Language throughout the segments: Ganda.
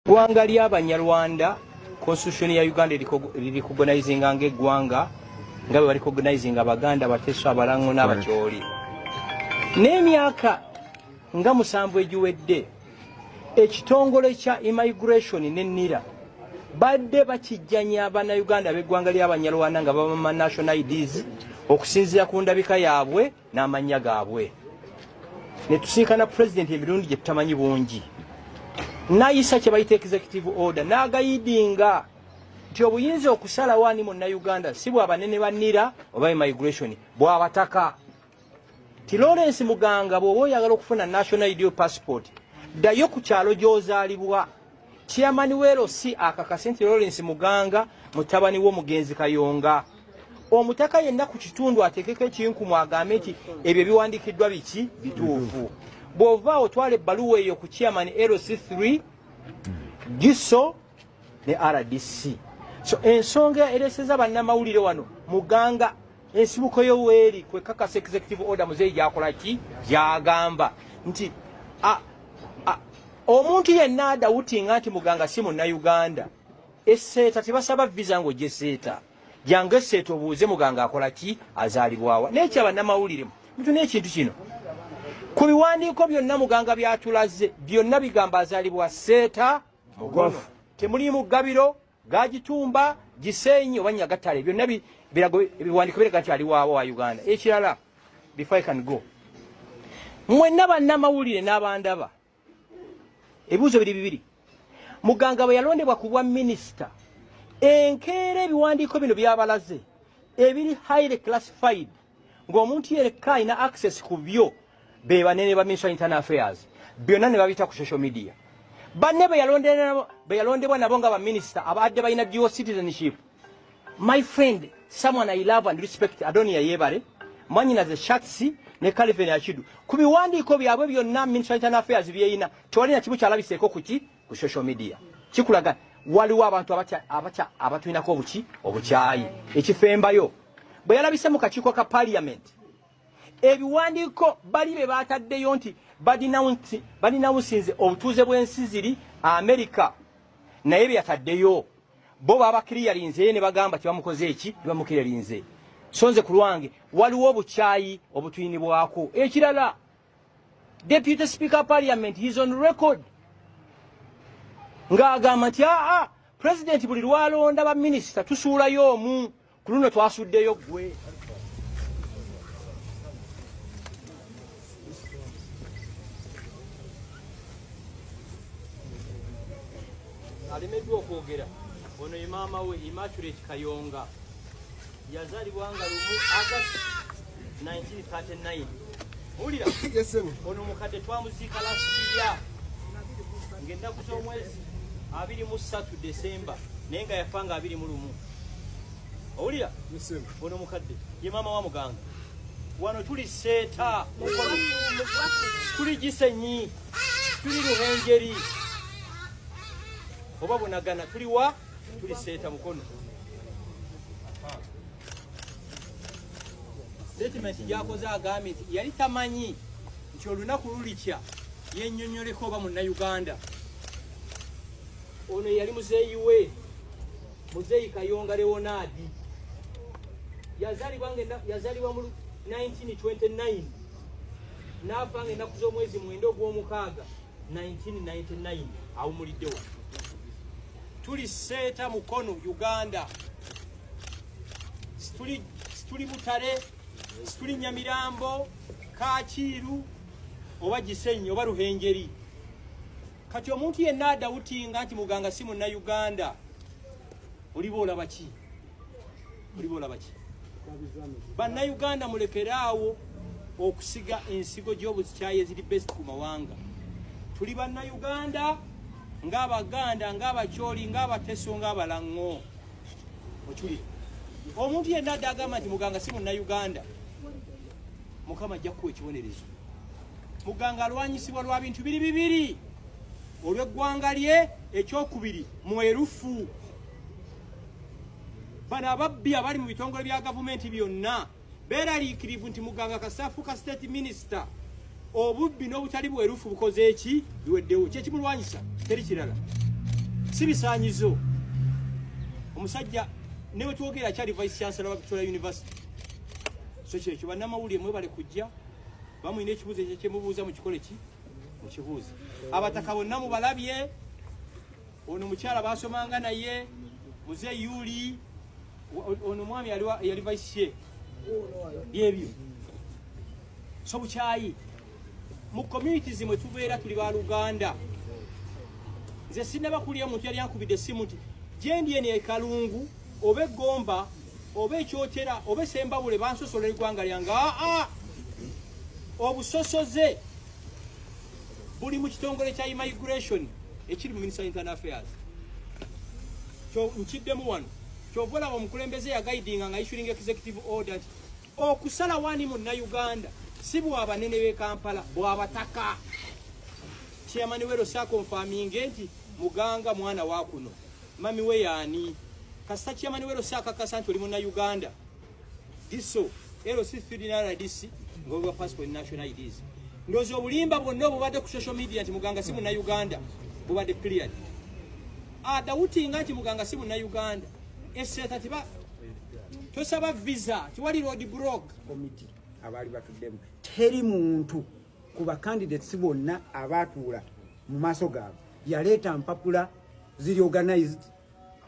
Ggwanga ly'Abanyarwanda, constitution ya Uganda liricognizinga ng'eggwanga nga bwe balicognizinga Abaganda, Abateso, Abalango n'Abakyoli. N'emyaka nga 7 egiwedde, ekitongole kya immigration ne NIRA badde bakijjanya Bannayuganda ab'eggwanga ly'Abanyarwanda nga babama national IDs okusinziira ku ndabika yaabwe n'amannya gaabwe. Ne tusinkana pulezidenti emirundi gye tutamanyi bungi, n'ayisa kye bayita executive order, n'agayidinga nti obuyinza okusalawo ani munnayuganda si bwa banene ba NIRA oba immigration, bw'abataka. Ti Lawrence Muganga, bw'oba oyagala okufuna national ID passport, ddayo ku kyalo gy'ozaalibwa, chairman w'LC akakase nti Lawrence Muganga mutabani w'omugenzi Kayonga. Omutaka yenna ku kitundu ateekeko ekinkumu agambe nti ebyo biwandiikiddwa biki bituufu. Bw'ova otwala ebbaluwa eyo ku chairman LC3, GISO ne RDC. So ensonga ereseza bannamawulire wano, Muganga ensibuko yo weeri kwekakasa executive order muzeeyi gyakola ki, gyagamba nti omuntu yenna adoubtinga nti Muganga si munnayuganda, eseeta tebasaba visa ng'ojja eseeta, jangu eseeta obuuze Muganga akola ki, azaalibwawa. Naye kya bannamawulire mutu n'ekintu kino, ku biwandiiko byonna Muganga byatulaze byonna bigamba azaalibwa Seeta Mukono, temuliimu Ggabiro, Gagitumba, Gisenyi oba Nyagatale. Byonna birago ebiwandiiko biraga nti ali waawo wa Uganda. Ekirala, before I can go, mwenna bannamawulire n'abandaba, ebibuuzo biri bibiri. Muganga bwe yalondebwa ku bwa minisita, enkeera ebiwandiiko bino byabalaze ebiri highly classified, ng'omuntu yekka alina access ku byo be banene ba Ministry of Internal Affairs, byonna ne babita ku social media. Banne be yalondebwa nabo nga baminisita abadde balina dual citizenship, my friend, someone I love and respect, Adonia Yebare, mwanyinaze Shatsi ne Calvin Achidu, ku biwandiiko byabwe byonna Ministry of Internal Affairs byeyina tewali na kimu kyalabiseeko kuki ku social media. Kikulaga waliwo abantu abatya abatwinako obuki obukyayi. Ekifembayo, bwe yalabise mu kakiiko ka parliament, ebiwandiiko bali be bataddeyo nti badenouncinze obutuuze bw'ensi ziri America, naye bye yataddeyo bo babaclearinze ne bagamba tebamukoze eki, tebamuclearinze. So nze ku lwange waliwo obukyayi obutwinibwako. Ekirala, deputy speaker parliament is on record ng'agamba nti aa president buli lwalonda baminisita tusuulayo omu, ku luno twasuddeyo ggwe. Alemeddwa okwogera ono ye maama we, Immaculate Kayonga, yazaalibwa nga 1 August 1939. Wulira, ono mukadde twamuziika last year ng'ennaku z'omwezi 23 Desemba, naye nga yafa nga 21. Owulira, ono mukadde ye maama wa Muganga. Wano tuli Seeta, tuli Gisenyi, tuli Ruhenjeri oba Bunagana, tuli wa, tuli Seeta Mukono. Statement gyakoze agambye nti yali tamanyi nti olunaku lulikya yennyonnyoleko oba munnayuganda. Ono yali muzeeyi we, muzeeyi Kayonga Leonard, yazaalibwa mu 1929 n'afa nga ennaku z'omwezi 9 ogw'omukaaga 1999. Awumulidde wa tuli Seeta Mukono, Uganda. Situli Butale, situli Nyamirambo, Kacyiru oba Gisenyi oba Ruhengeri. Kati omuntu yenna adoubtinga nti Muganga si munnayuganda, oliba olaba ki? Oliba olaba ki? Bannayuganda, mulekeraawo okusiga ensigo gy'obuzikyayi eziri based ku mawanga. Tuli bannayuganda ng'Abaganda, ng'Abakyoli, ng'Abateso, ng'Abalaŋŋo. Okiwulira, omuntu yenna adde agamba nti Muganga si munnayuganda, Mukama ajja kukuwa ekibonerezo. Muganga alwanyisibwa lwa bintu biri bibiri: olw'eggwanga lye, ekyokubiri mwerufu. Bano ababbi abali mu bitongole bya gavumenti byonna beeraliikirivu nti Muganga kasaafuuka state minister, obubbi n'obutali bwerufu bukoze eki, biweddewo. Kyekimulwanyisa, teri kirala. Si bisaanyizo. Omusajja ne bwe twogera akyali vice chancellor wa Victoria University. So kyekyo, bannamawulire mwebale kujja. Bamulina ekibuuzo ekyo kyemubuuza, mukikole ki, mukibuuze. Abataka bonna mubalabye. Ono mukyala basomanga naye muze Yuli, ono omwami yali vice chair. Byebyo. So bukyayi mu communities mwe tubeera, tuli baluganda. Nze sinaba kulya omuntu yali ankubidde essimu nti gyendi eno ekalungu oba eggomba oba ekyotera oba esembabule, bansosola eggwanga lyange. Aa, obusosoze buli mu kitongole kya immigration ekiri mu Minister Internal Affairs. Nkiddemu wano, kyova olaba omukulembeze yaguidinga nga issuing executive order nti okusala wani munnayuganda si bwabanene b'e Kampala, bwabataka. Chairman wero saconfirminge nti Muganga mwana wa kuno, mami we yaani. Kasita chairman wero sakakasa nti oli munnayuganda, DISO LC3 RDC nga passport, national IDs. Ndowooza obulimba bwonna obubadde ku social media nti Muganga si munnayuganda bubadde cleared. Adawutinga nti Muganga si munnayuganda, eseta tiba tosaba visa, tiwali road block. Komiti abaali batuddemu, teri muntu ku bacandidates bonna abaatuula mu maaso gaabwe yaleeta mpapula ziri organized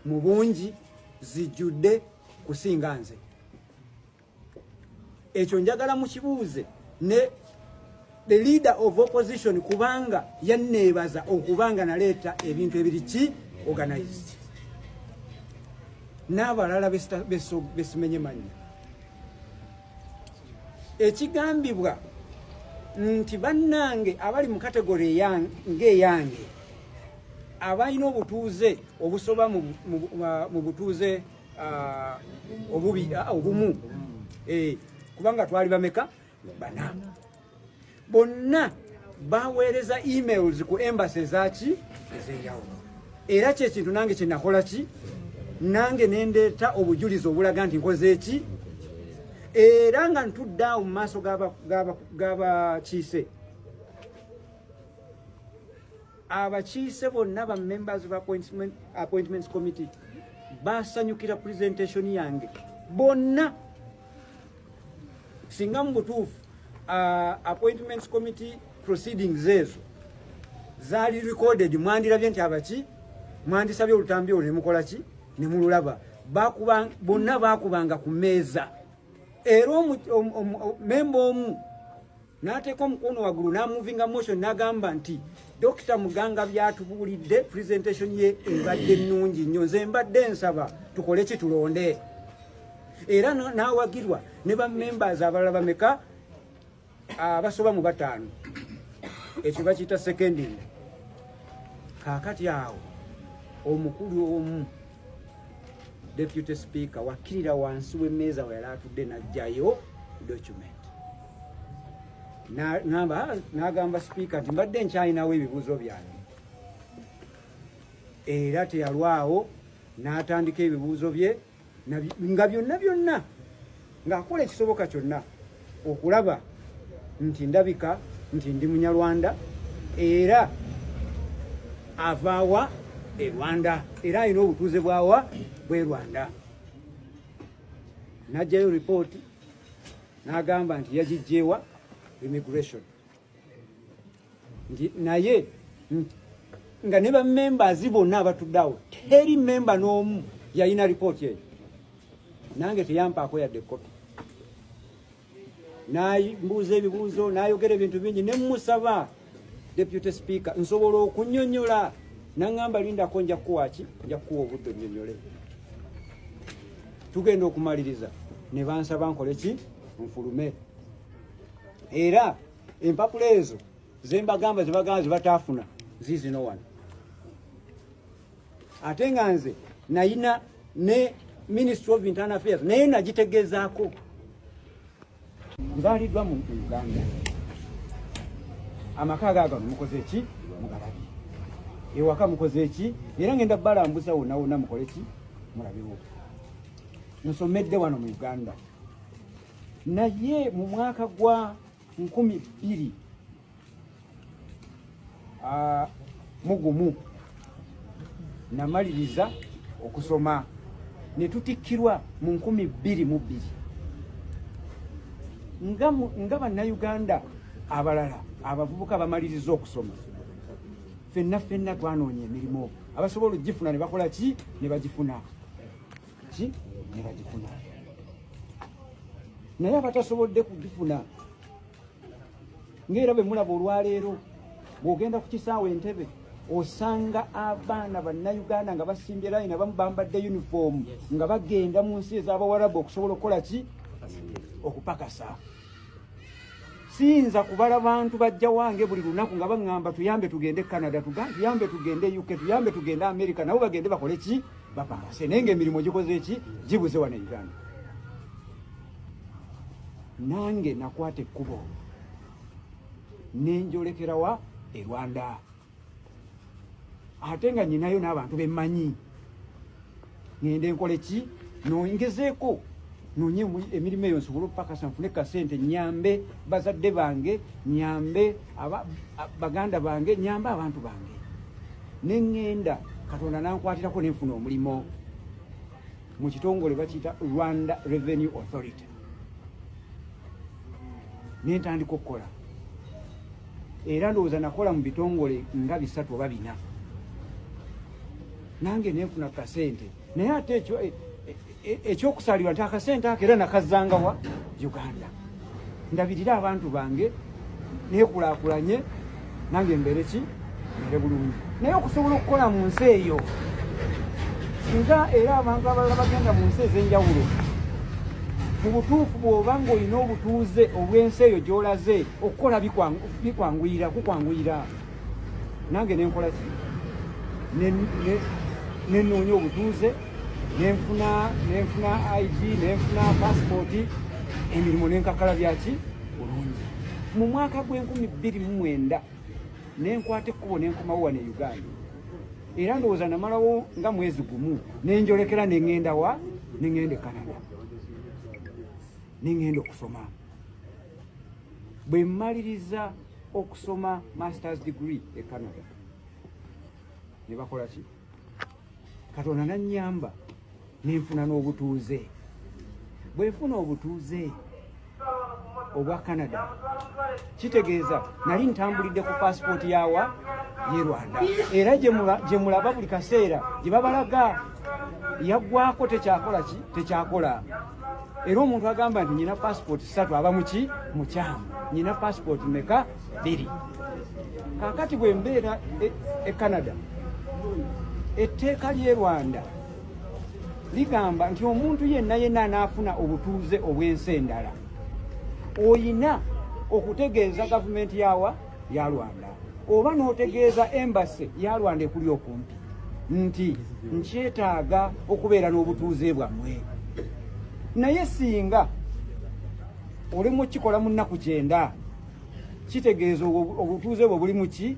mu bungi, zijjudde kusinga nze. Ekyo njagala mukibuuze ne the leader of opposition, kubanga yanneebaza okubanga naleeta ebintu ebiri ki organized, n'abalala besimenye mannya. Ekigambibwa nti bannange abali mu category ng'eyange, abalina obutuuze obusoba mu butuuze obubi obumu, kubanga twali bameka? Bana. Bonna baweereza emails ku embassy ezaki ez'enjawulo. Era kyekintu nange kyenakola ki, nange nendeeta obujulizi obulaga nti nkoze eki. Era nga ntudde awo mu maaso g'abakiise, abakiise bonna ba members of appointments committee basanyukira presentation yange bonna. Singa mu butuufu appointments committee proceedings ezo zaali recorded, mwandirabye nti abaki mwandisabye olutambi olwo nemukola ki, nemululaba. Bonna bakubanga ku mmeeza, era memba omu n'ateeka omukono waggulu n'amovinga motion n'agamba nti Dokita Muganga byatubuulidde, presentation ye ebadde nnungi nnyo, nze mbadde nsaba tukole ki, tulonde. Era n'awagirwa ne bamembers abalala bameka? Abasoba mu bataano. Ekyo bakiyita seconding. Kaakati awo omukulu omu, deputy speaker, wakkirira wansi w'emmeeza we yali atudde n'ajjayo document. N'agamba speaker nti mbadde nkyalinawo ebibuuzo byange. Era teyalwawo n'atandika ebibuuzo bye nga byonna byonna ng'akola ekisoboka kyonna okulaba nti ndabika nti ndi Munyarwanda, era avaawa e Rwanda, era alina obutuuze bwawa bwe Rwanda. N'ajjayo ripooti n'agamba nti yagijjeewa immigration, nti naye nga ne bamembers bonna abatudde awo teri memba n'omu yalina ripooti eyo. Nange teyampaako yadde kopi. Nambuuza ebibuuzo, n'ayogera ebintu bingi, ne musaba, deputy speaker, nsobola okunyonyola? Naŋŋamba lindako, nja kukuwa ki, nja kukuwa obudde onnyonnyole. Tugenda okumaliriza ne bansaba nkole ki, nfulume. Era empapula ezo zembagamba zebagamba zebataafuna ziizino wano. Ate nga nze nayina ne Ministry of Internal Affairs naye nagitegeezaako. Nzaaliddwa mu Uganda. Amaka gaagano mukoze ki, mugalabye. Ewaka mukoze ki, era ngenda balambuza wonna wonna, mukole ki, mulabewo. Nsomedde wano mu Uganda, naye mu mwaka gwa 2000 mu gumu. Namaliriza okusoma ne tutikkirwa mu 2002 nga Bannayuganda abalala abavubuka bamaliriza okusoma. Ffenna ffenna twanoonya emirimu, abasobola okugifuna ne bakola ki, ne bagifuna ki, ne bagifuna, naye abatasobodde kugifuna, ngaera bwe mulaba olwaleero, bw'ogenda ku kisaawe Entebe osanga abaana Bannayuganda nga basimbye layini, abamu bambadde uniform, nga bagenda mu nsi ez'Abawarabu okusobola okukola ki, okupakasa. Siyinza kubala bantu bajja wange buli lunaku nga baŋŋamba, "Tuyambe tugende Canada, tuyambe tugende UK, tuyambe tugende America," nabo bagende bakole ki, bapakase, naye ngaemirimu gikoze ki, gibuze wano e Uganda. Nange nakwata ekkubo nenjolekerawa e Rwanda, ate nga nyinayo n'abantu bemmanyi. Ngende nkole ki, nongezeeko noonye emirimu eyo nsobole okupakasa, nfune kasente, nyambe bazadde bange, nyambe baganda bange, nyambe abantu bange. Neŋŋenda, Katonda nankwatirako, nenfuna omulimu mu kitongole bakiyita Rwanda Revenue Authority, nentandika okukola. Era ndowooza nakola mu bitongole nga bisatu oba bina, nange nenfuna kasente. Naye ate ekyo ekyokusalirwa nti akasente ako era nakazzangawa Uganda, ndabirire abantu bange, nekulaakulanye, nange mbeere ki, mbeere bulungi. Naye okusobola okukola mu nsi eyo, nga era abantu abalala bagenda mu nsi ez'enjawulo, mu butuufu bw'oba ng'olina obutuuze obw'ensi eyo gy'olaze okukola, bikwanguyira, kukwanguyira. Nange nenkola ki, nenoonya obutuuze, nenfuna ID, nenfuna passport, emirimu nenkakala byaki bulungi. Mu mwaka gw'e 2009 nenkwata ekkubo nenkomawo wano e Uganda. Era ndowooza namalawo nga mwezi gumu, nenjolekera neŋŋenda wa, neŋŋenda e Canada, neŋŋenda okusoma. Bwe mmaliriza okusoma masters degree e Canada, ne bakola ki, Katonda nanyamba nenfuna n'obutuuze. Bwe nfuna obutuuze obwa Canada, kitegeeza nali ntambulidde ku pasipooti yawa, ye Rwanda. Era gye mulaba buli kaseera gye babalaga yaggwako, tekyakola ki, tekyakola. Era omuntu agamba nti nyina pasipooti 3 aba muki, mukyamu. Nyina pasipooti meka? Bbiri. Kakati bwe mbeera e Canada, etteeka ly'e Rwanda ligamba nti omuntu yenna yenna anaafuna obutuuze obw'ensi endala, oyina okutegeeza gavumenti yawa, ya Rwanda, oba n'otegeeza embassy ya Rwanda ekuli okumpi nti nkyetaaga okubeera n'obutuuze bwammwe. Naye singa olimu kikola mu nnaku 90, kitegeeza obutuuze bwe buli muki,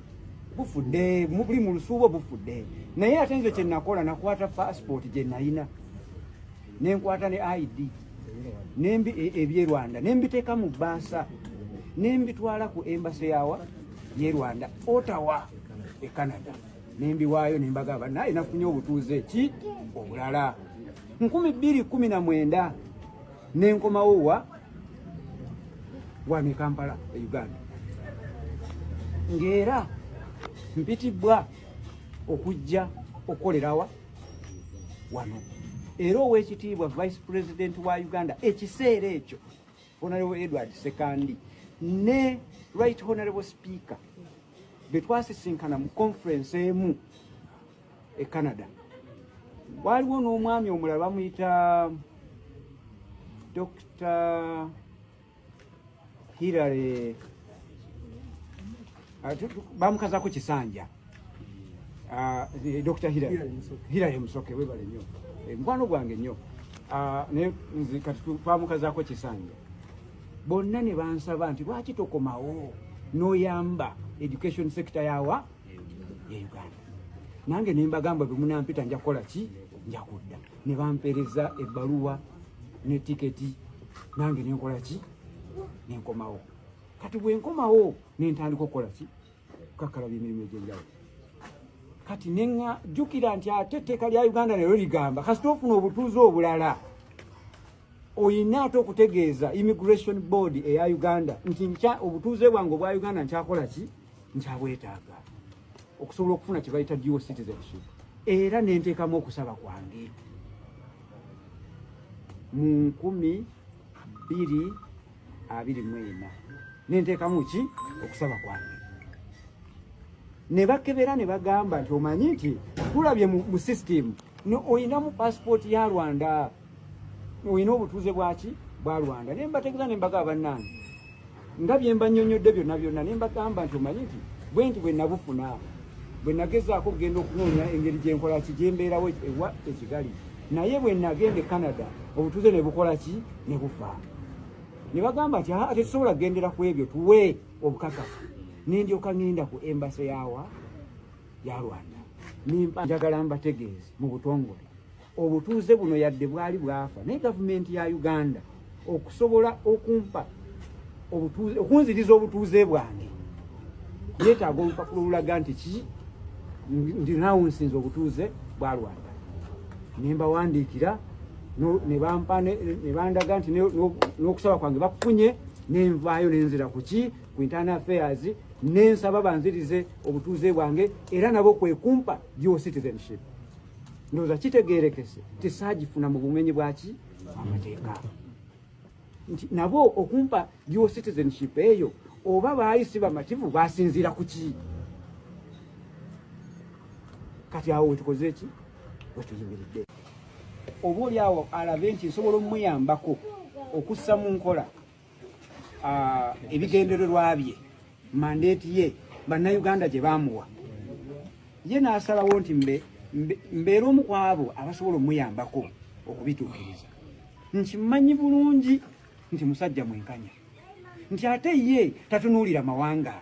bufudde, buli mu lusuubo, bufudde. Naye ate nze kyenakola, nakwata passport gye nayina, nenkwata ne ID nembi eby'e Rwanda, nembiteeka mu bbaasa, nembitwala ku embassy yawa, ye Rwanda, Ottawa e Canada, nembiwaayo, nembagamba naye nafunye obutuuze ki obulala. 2019 nenkomawo wa wano e Kampala e Uganda, ng'era mpitibwa okujja okukolerawa wano. Era owekitiibwa Vice President wa Uganda ekiseera ekyo, Honorable Edward Sekandi, ne Right Honorable Speaker bwe twasisinkana mu conference emu e Canada. Waliwo n'omwami omulala bamuyita Dr Hilary, bamukazako Kisanja. Dr Hilary Musoke, webale nnyo. Mukwano gwange nnyo. Naye nze kati twamukazaako Kisanja. Bonna ne bansaba nti lwaki tokomawo n'oyamba education sector yawa, ye Uganda. Nange ne mbagamba, bwe munampita nja kukola ki, nja kudda. Ne bampeereza ebbaluwa ne tiketi, nange nenkola ki, nenkomawo. Kati bwe nkomawo nentandika okukola ki, kukakalabya emirimu egy'enjawulo. Kati neŋa jjukira nti ate etteeka lya Uganda neryo ligamba kasita ofuna obutuuze obulala oyina ate okutegeeza Immigration Board eya Uganda nti obutuuze bwange obwa Uganda nkyakola ki, nkyabwetaaga okusobola okufuna kye bayita dual citizenship. Era nenteekamu okusaba kwange mu 2024, nenteekamu ki okusaba kwange, ne bakebera ne bagamba nti omanyi nti tulabye mu system oyinamu passport ya Rwanda, oyina obutuuze bwaki bwa Rwanda. Ne mbategeeza ne mbagamba, bannange, nga bye mbannyonnyodde byonna byonna, ne mbagamba nti omanyi nti bwe nti bwe nabufuna, bwe nagezaako okugenda okunoonya engeri gyenkola ki gyembeerawo ewa e Kigali, naye bwe nagenda e Canada obutuuze ne bukola ki, ne bufa. Ne bagamba nti aa, tetusobola kugendera ku ebyo, tuwe obukakafu. Nendyoka ngenda ku embassy yawa ya Rwanda. Nimpa njagala mbategeeze mu butongole, obutuuze buno yadde bwali bwafa, naye gavumenti ya Uganda okusobola okumpa obutuuze, okunziriza obutuuze bwange, yeetaaga olupapula olulaga nti ki ndi nawunsinza obutuuze bwa Rwanda. Nembawandiikira ne bampa ne bandaga nti n'okusaba kwange bakufunye. Nenvaayo nenzira ku ki, ku Internal Affairs, nensaba banzirize obutuuze bwange, era nabo kwe kumpa dual citizenship. Ndowooza kitegeerekese tisaagifuna mu bumenyi bwaki amateeka, nti nabo okumpa dual citizenship eyo oba baali si bamativu, basinziira ku ki? Kati awo wetukoze eki, wetuyimiridde, oba oli awo alabe nti nsobola omuyambako okussa mu nkola ebigendererwa bye, mandate ye Bannayuganda gye baamuwa, ye n'asalawo nti mbeere omu ku abo abasobola omuyambako okubituukiriza. Nkimanyi bulungi nti musajja mwenkanya, nti ate ye tatunuulira mawanga,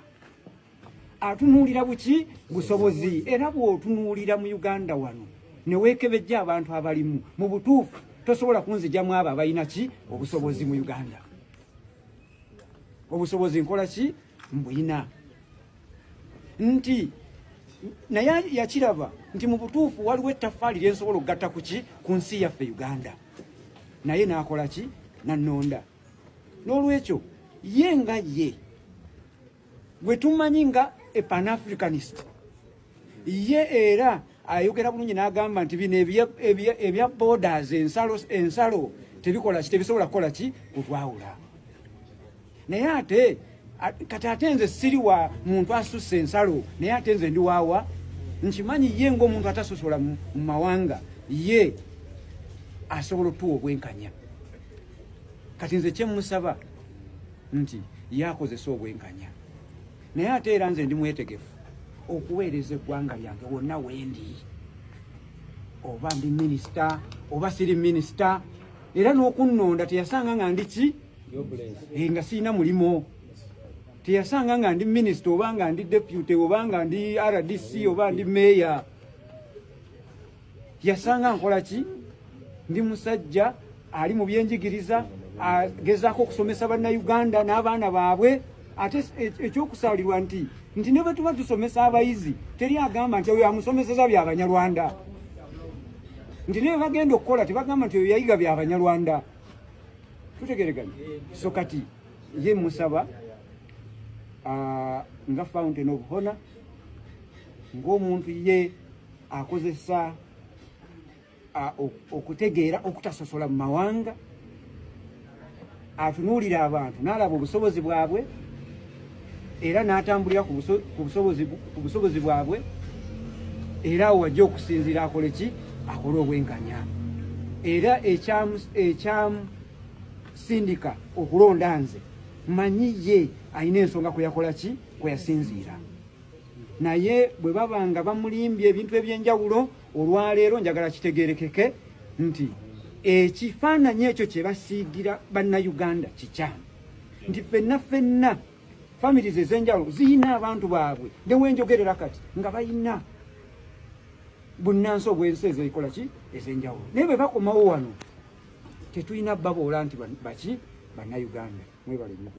atunuulira buki, busobozi. Era bw'otunuulira mu Uganda wano ne weekebejja abantu abalimu, mu butuufu tosobola kunzijamu abo abalina ki, obusobozi mu Uganda. Obusobozi nkola ki, mbuyina. Nti naye yakiraba nti mu butuufu waliwo ettaffaali lyensobola okugatta ku ki, ku nsi yaffe Uganda, naye n'akola ki, nannonda. N'olwekyo ye nga ye gwe tumanyi nga a Pan-Africanist, ye era ayogera bulungi n'agamba nti bino ebya borders, ensalo tebikola ki, tebisobola kukola ki, kutwawula. Naye ate kati ate nze siri wa muntu asussa ensalo, naye ate nze ndi waawa nkimanyi ye ng'omuntu atasosola mu mawanga, ye asobola otuwa obwenkanya. Kati nze kyemusaba nti yakozesa obwenkanya, naye ate era nze ndi mwetegefu okuweereza eggwanga lyange wonna wendi, oba ndi minisita oba siri minisita. Era n'okunnonda teyasanga nga ndi ki, nga sirina mulimu. Teyasanga nga ndi minisita oba nga ndi deputy oba nga ndi RDC oba ndi meeya. Yasanga nkola ki, ndi musajja ali mu byenjigiriza, agezaako okusomesa Bannayuganda n'abaana baabwe. Ate ekyokusaalirwa nti ne bwe tuba tusomesa abayizi, teri agamba nti oyo amusomeseza byabanyarwanda, nti ne bwe bagenda okukola tebagamba nti oyo yayiga byabanyarwanda. Tutegereganye? So kati ye musaba nga fountain of honor, ng'omuntu ye akozesa okutegeera okutasosola mu mawanga, atunuulira abantu n'alaba obusobozi bwabwe era n'atambulira ku busobozi bwabwe, era awo wajja okusinziira akole ki, akole obwenkanya. Era ekyamusindika okulonda nze, manyi ye alina ensonga kwe yakola ki, kwe yasinziira. Naye bwe baba nga bamulimbye ebintu ebyenjawulo, olwaleero njagala kitegerekeke nti ekifaananyi ekyo kye basiigira Bannayuganda kikyamu, nti ffenna ffenna families ez'enjawulo ziyina abantu baabwe ne wenjogerera kati nga bayina bunnansi obw'ensi ezekola ki, ez'enjawulo, naye bwe bakomawo wano tetulina baboola nti baki, Bannayuganda. Mwebale nnyo.